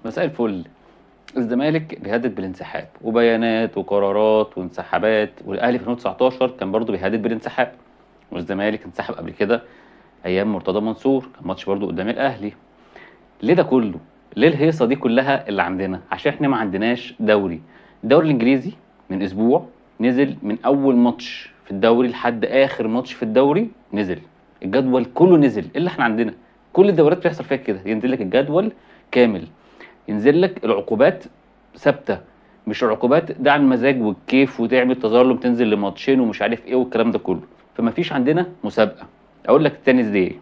مساء الفل. الزمالك بيهدد بالانسحاب وبيانات وقرارات وانسحابات، والاهلي في 2019 كان برضه بيهدد بالانسحاب، والزمالك انسحب قبل كده ايام مرتضى منصور، كان ماتش برضه قدام الاهلي. ليه ده كله؟ ليه الهيصه دي كلها اللي عندنا؟ عشان احنا ما عندناش دوري. الدوري الانجليزي من اسبوع نزل من اول ماتش في الدوري لحد اخر ماتش في الدوري، نزل الجدول كله، نزل. الا احنا عندنا كل الدوريات بيحصل فيها كده، ينزل لك الجدول كامل، ينزل لك العقوبات ثابتة، مش العقوبات ده عن المزاج والكيف وتعمل تظلم تنزل لماتشين ومش عارف ايه والكلام ده كله. فما فيش عندنا مسابقة. اقول لك التاني ازاي.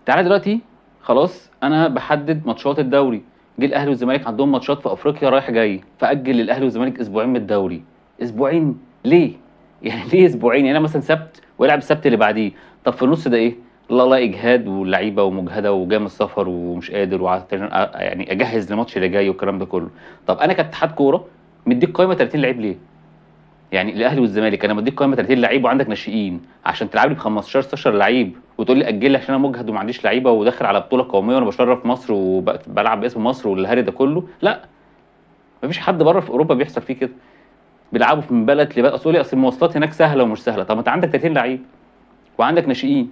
تعالى دلوقتي خلاص انا بحدد ماتشات الدوري، جه الاهلي والزمالك عندهم ماتشات في افريقيا رايح جاي، فاجل للاهلي والزمالك اسبوعين من الدوري. اسبوعين ليه؟ يعني ليه اسبوعين؟ يعني انا مثلا سبت والعب السبت اللي بعديه، طب في النص ده ايه؟ لا لا اجهاد واللعيبة ومجهده وجاية من السفر ومش قادر وعايز يعني اجهز للماتش اللي جاي والكلام ده كله. طب انا كاتحاد كورة مديك قائمة 30 لعيب ليه؟ يعني الاهلي والزمالك انا مديك قائمة 30 لعيب وعندك ناشئين عشان تلعب لي ب 15 16 لعيب وتقول لي اجل لي عشان انا مجهد وما عنديش لعيبة وداخل على بطوله قومية وانا بشرف مصر وبلعب باسم مصر والهري ده كله. لا، مفيش حد بره في اوروبا بيحصل فيه كده، بيلعبوا من بلد لبلد. اصل اصل المواصلات هناك سهلة ومش سهلة. طب ما انت عندك 30 لعيب وعندك ناشئين،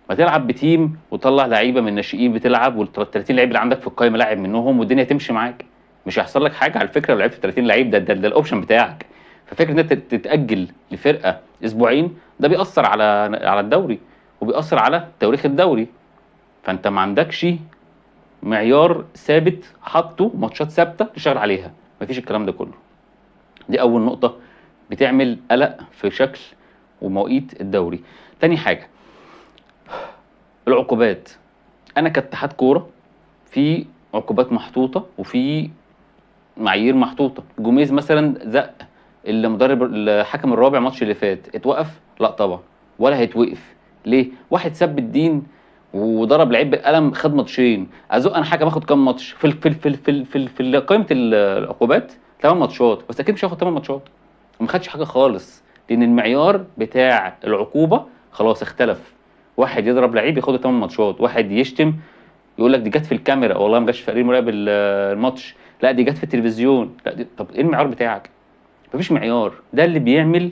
ما تلعب ب team وتطلع لعيبة من الناشئين بتلعب، وال 30 لعيب اللي عندك في القايمة لاعب منهم والدنيا تمشي معاك، مش هيحصل لك حاجة. على فكرة لو لعبت 30 لعيب ده ال option بتاعك. ففكره ان انت تتاجل لفرقة اسبوعين ده بيأثر على الدوري وبيأثر على تواريخ الدوري. فانت ما عندكش معيار ثابت حاطه، ماتشات ثابتة تشتغل عليها، مفيش الكلام ده كله. دي اول نقطة بتعمل قلق في شكل ومواقيت الدوري. تاني حاجة العقوبات. انا كاتحاد كورة في عقوبات محطوطة وفي معايير محطوطة. جوميز مثلا زق المدرب الحكم الرابع ماتش اللي فات، اتوقف؟ لا طبعا، ولا هيتوقف. ليه؟ واحد سب الدين وضرب لعيب بالقلم خد ماتشين، ازق انا حكم اخد كام ماتش؟ في ال في ال في ال في ال في, ال في قائمة العقوبات 8 ماتشات، بس اكيد مش هياخد 8 ماتشات وما خدش حاجة خالص، لان المعيار بتاع العقوبة خلاص اختلف. واحد يضرب لعيب ياخد 8 ماتشات، واحد يشتم يقول لك دي جت في الكاميرا، والله ما جاتش في تقرير مراقب الماتش، لا دي جت في التلفزيون، لا دي... طب ايه المعيار بتاعك؟ مفيش معيار. ده اللي بيعمل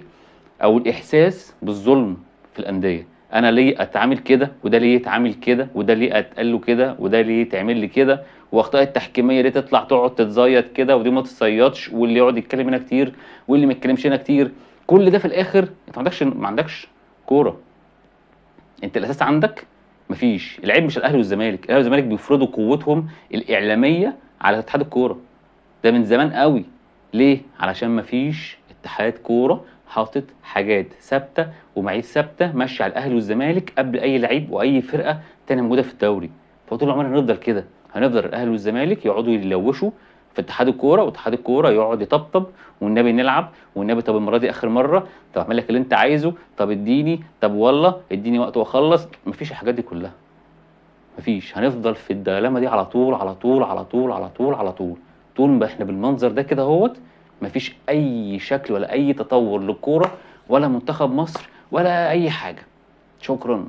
او الاحساس بالظلم في الاندية. انا ليه اتعامل كده وده ليه يتعامل كده وده ليه اتقال له كده وده ليه يتعمل لي كده، واخطاء التحكيميه ليه تطلع تقعد تتزيط كده ودي ما تتصيطش، واللي يقعد يتكلم هنا كتير واللي ما يتكلمش هنا كتير. كل ده في الاخر انت ما عندكش كورة. انت الاساس عندك مفيش. العيب مش الاهلي والزمالك، الاهلي والزمالك بيفرضوا قوتهم الاعلامية على اتحاد الكورة ده من زمان قوي. ليه؟ علشان مفيش اتحاد كورة حاطط حاجات ثابتة ومعايير ثابتة ماشية على الاهلي والزمالك قبل اي لعيب واي فرقه تانية موجودة في الدوري. فطول عمرنا هنفضل كده، هنفضل الاهلي والزمالك يقعدوا يلوشوا في اتحاد الكورة، واتحاد الكورة يقعد يطبطب والنبي نلعب والنبي طب المرة دي اخر مرة، طب اعمل لك اللي انت عايزه، طب اديني، طب والله اديني وقت واخلص. مفيش الحاجات دي كلها، مفيش. هنفضل في الدلامه دي على طول على طول على طول على طول على طول. طول ما احنا بالمنظر ده كده اهوت مفيش اي شكل ولا اي تطور للكورة ولا منتخب مصر ولا اي حاجة. شكرا.